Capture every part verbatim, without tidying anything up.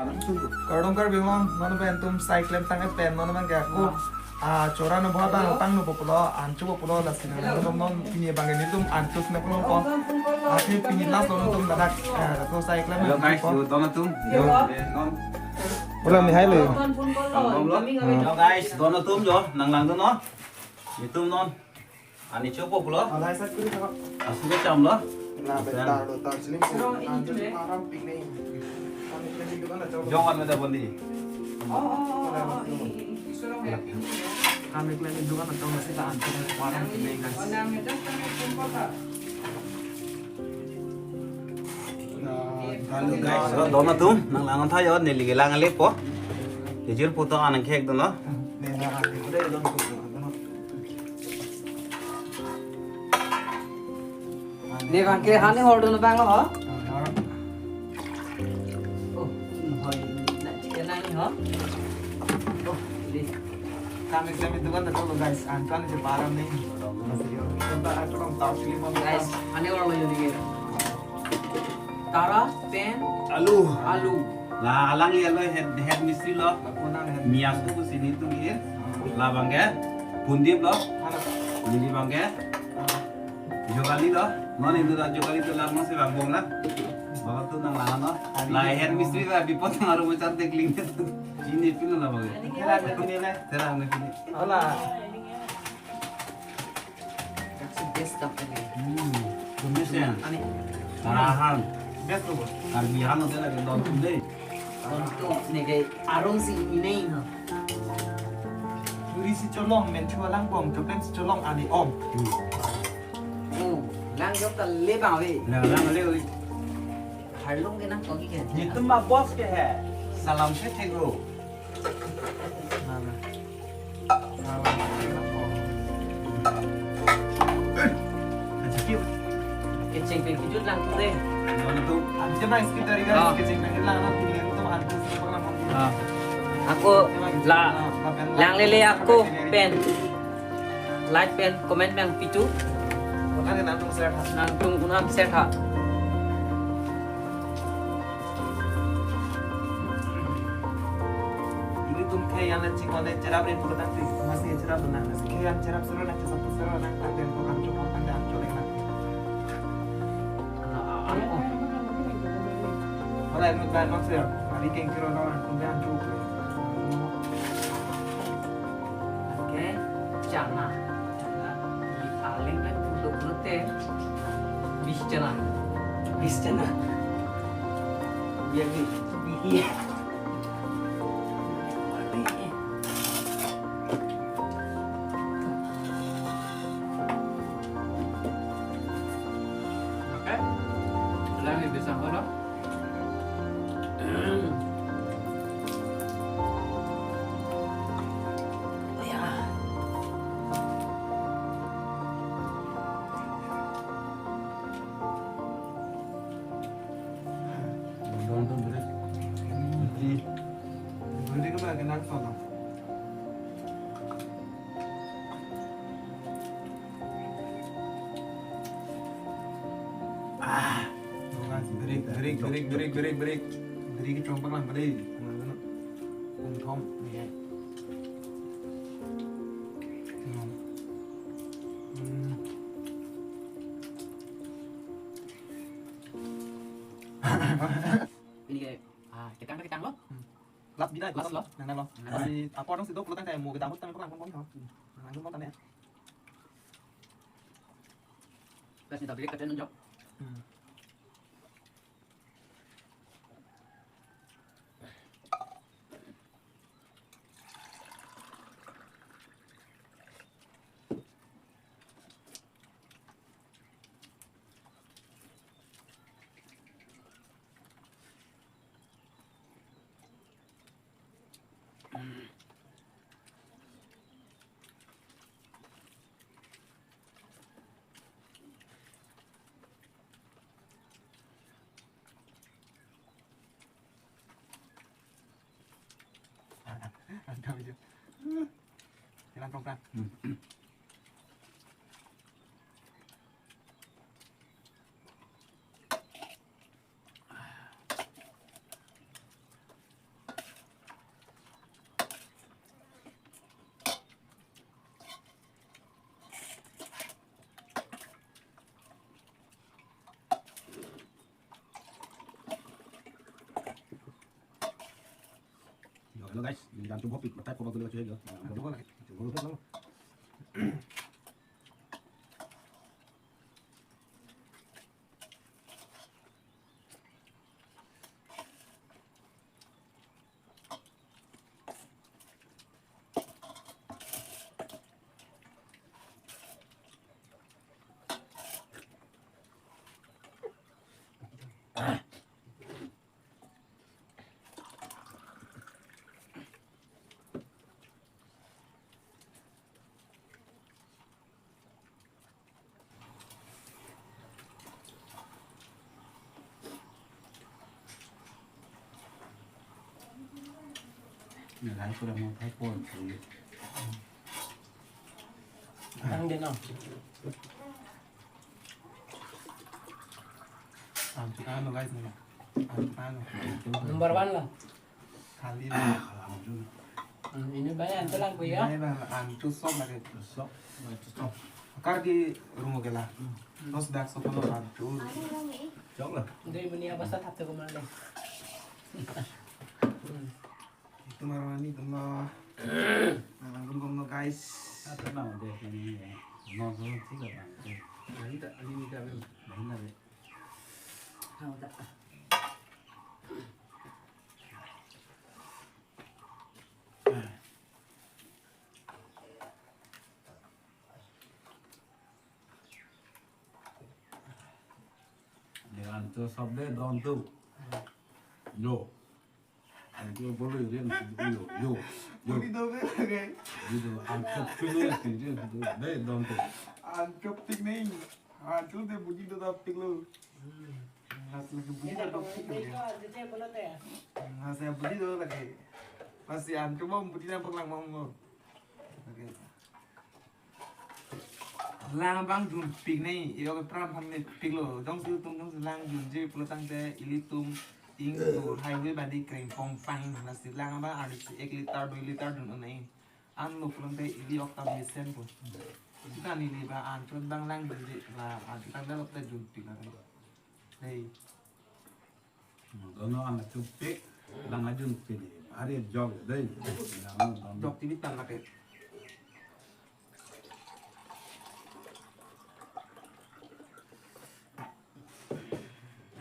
Kardom Karbi Anglong, non pen tum sai klem tang pen non pen ke ako. Ah, chora no bha bang pang no populo, an chu populo lasi nang non non pini bang nelitum an chu sina pulo ko. Ati pini last non tum dadak, eh, to sai klem. Hello guys, yo don atum. Yo, eh, non. Ulang ni hai le. Hello guys, don atum yo, nang lang dun non. Itum non. Ani chopo pulo. Alai sat kuri thang. Asu ke cham lo. La betar lo tar siling. Ro ini tu le. Param pik nei. Kami kami dukan na cham. Jong an meda boli. Oh, oh, oh, oh, oh, ini, ini, ini. Isu rong ya. Kami kami dukan na cham masih tak antar param pik nei guys. Oh, nang itu kan kumpul tak? Hello guys, so don atum nang lang tha yo, neli ke lang lepo. Kejir puto anang khek dun lo. Ne bang ke hani hor dun bang lo ho. Oh, hoi, na chicken nang ho. Oh, ini. Kami kami dukan na cham guys, ankan je param nei. Tempat aku dong tahu sih mau guys, ani hor lo ini. Tara, pen, alu. Alu. La alangli alo head, head mistri lo. Aku nang head. Mias tu ku sini tu gir. La bang ke. Pundip lo. Mana? Pundip bang ke. Ah. Jogali lo. Non itu dah jogali tu la masih bang bom la. Bawa tu nang lahan lo. La head mistri la bipot nang aru macam tekling tu. Sini pin la bang ke. Terang ni pin le. Terang ni pin. Hola. That's the best of the day. Hmm. Best ya? Ani. Marahan. Best lo. Karbi han hotel lagi don tum dei. Don tum ne ke arong si ini na. Duri si cholong, men chua lang bom, jopleng si cholong ani om. Hmm. Oh, lang jok ta le bang ave. Lang, lang le ave. Harlung ke nang kogi ke. Itum ma boss ke hai. Salam se thek ro. Kecheng pen kejut lang tu dei. Abis na iski tari ka, ah, kecheng pen lang na pilihan tu antu sekolah mau. Ah. Ako la lang lele ako pen. Like pen comment pen pitu. Nang tung share tha. Nang tung unam share tha. Ilitum khei an le chikon le cherap rin pura tang ti. Masi cherap na. Masi khei an cherap sero na, cherap sero na. Tang den ko kan chok tang den chok na. Hola, no ta no se. Ari keng kiro no an tung den chok. Okay. Chana. Aling kan untuk nete. Bis chana. Bis chana. Iya, bis. Iya. Okay. Lagi bisa kalau. Ah. Berik, berik, berik, berik, berik, berik. Berik ke chongpak lang, berik. Ung thom, ni hai. Hmm. Ini kayak, ah, ketang, ketang lo. Hmm. Lap bida, lap lo. Nang, nang lo. Nang. Si apa orang situ pulang kayak mau ketang, ketang, ketang, ketang, ketang. Nang, nang, nang, nang. Terus minta bilik katanya nunjuk. Hmm. Ada aja. Jalan program. Hmm. Hello guys, neli ke ancho bopik, batai ko bagulio chehelo. Ancho bopik. Nilai pura mau thai pon sih. Ang din, oh. Ang tukang lo, guys, nih. Ang tukang lo. Number one lah. Kali lah. Hmm, ini banyak, itu lang, Bu, ya. Ini lah, ancho sok lagi. Sok, ancho sok. Akar di rumah gela. Terus dak sok lo ancho. Sok lah. Dari bini apa sa thap tu kemana deh? Hmm. Itu marwani itu lo. Nah, langsung kono, guys. Apa mau deh ini ya? Mau sih gak bang. Ini tak, ini tak, ini tak. Tahu tak? Dia ancho sok deh, don tu. Yo. Ancho bolu rian yo, yo, yo. Budi do be lage. Gitu, ancho pik nang rian tu. Deh, don tu. Ancho pik nang. Ancho deh budi do, dopik lo. Mas lagi budi do, dopik lo. Mas ya budi do lagi. Mas ya ancho bom budi nang peklang bom lo. Oke. Lang abang junpik nang, iro ke pran ham ne pik lo. Jongsi ilitum jongsi lang junji pulo tangte ilitum ingtur highway badi krengpong pang, lasi lang abang arnisi ek liter dui liter dun un nang. An lo pulo tangte ili ok ta mesen po. Sita neli ba anchot abang lang junji la anchot abang lo ta junpik la. Hei. Dono anchot pik, lang ajunpik. Ari jok dei. Jok T V tan lake.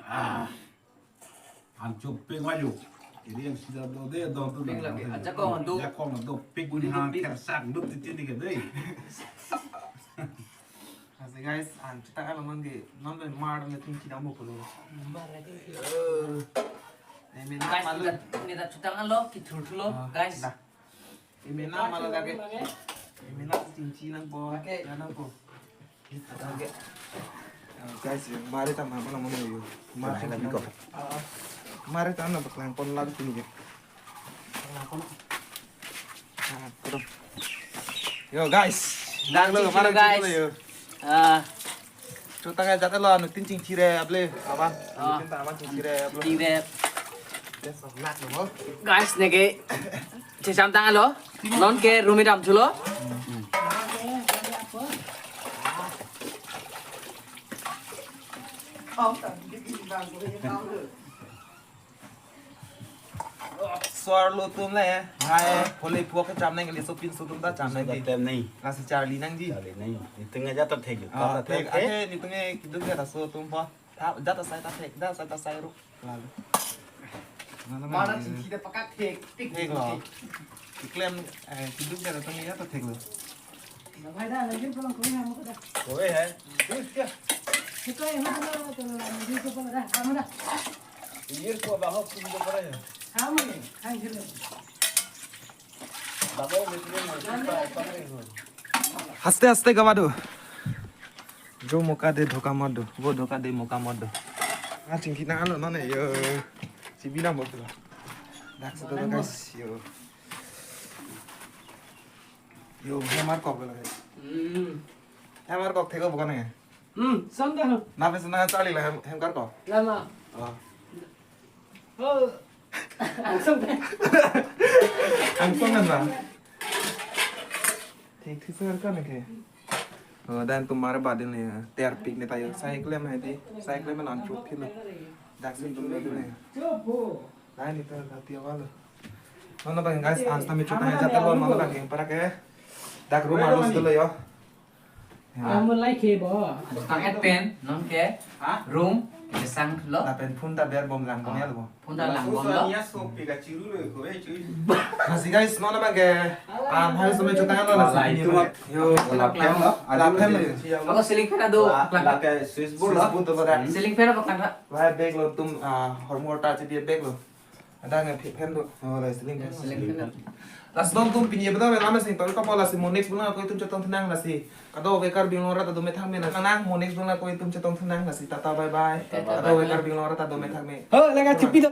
Ah. Ancho pik maju. Iri yang sida do deh, don tu. Pik lagi. Ajakong do. Ajakong do pik. Budi do pik. Kersak do titi dikit deh. Lasi guys, ancho ta along nang ke, non be mar nang ting kidam bo pulo. Mar nang ting kidam. Eh, mena guys, malu. Neta, neta chutang alo, kithur thulo, ah, guys. Dah. Imena malu lagi. Imena chingchi nangpo. Oke. Ya nangpo. Oke. Guys, yo, mari ta mama namun yo. Mari ta nang. Mari ta nang peklang pon lagi sini ya. Peklang pon. Ah, terus. Yo guys. Dak lo, chingchi mari lo, guys. Chingchi lo, yo. Ah. Chutang ajat lo, anuttin chingchire able, apa? Ah. Anuttin ta aman chingchire able. Chingchire. Best of luck lo, mo. Guys, neke checham tang lo. Non ke room-i damthulo. Suar lo atum le, hai, pole puak kecham nang, liso pinso atum ta cham nang. Tem nang. Lasi charli nangji. Charli nang. Itung aja ta thek. Ah, ta thek, thek. Ate itung e kiduk ya laso atum po. Ta, jat asai ta thek, jat asai ta sai ruk. Lalu. Mana mana chingki da pakak thek, thek, thek lo. Iklem, eh, kiduk ya atum ya ta thek lo. Koi hai? Koi hai? Haste haste gava do. Jo moka de dhoka mat do. Vo dhoka de moka mat do. Ah, chingki nang lo non ne yo. Chibi nang bo tu. Dak sa do guys yo. Yo, hem arkok lo guys. Hmm. Hem arkok thek bo kan ya? Hmm, sam ta. Na pes na charli la hem, hem karkok. Lama. Oh. Oh. Angsong ta. Angsong kan ba? Thek thek sar kan ke. Oh, dan tumar badin le, tiar pik ne ta yo. Sai klem hai di. Sai klem non chup phil. Dak sin tum le ne. Chup. Lain ni ta, ta tiar walo. Non abang guys, an sitame chotang jat lo, non abang para ke. Dak room alus dolo yo. Ya. Kamu like he bo. Tang et pen, non ke. Ha? Room, ke sang lo. Lapen phone ta ber bom lang bom ya lo. Phone ta lang bom lo. Lasi guys, non abang ke. An hal sitame chotang lo lasi. Yo, laphem lo. Laphem lo. Ako ceiling fan ado. La, la ke switch board lo. Switch board lo dak. Ceiling fan apa kan? Wah, bag lo tum, ah, hormor ta chidi bag lo. Ada nge phi-, fan do. Oh, la ceiling fan. Ceiling fan. Lasi non tum pini bedo me lama sing tol kapo lasi mo next bulan ako itum chetong thenang lasi. Kadokave Karbi Anglong arat ta do methang me na. Nang mo next bulan ako itum chetong thenang lasi. Tata bye bye. Tata. Kadokave Karbi Anglong arat ta do methang me. Ho, lega chipi do.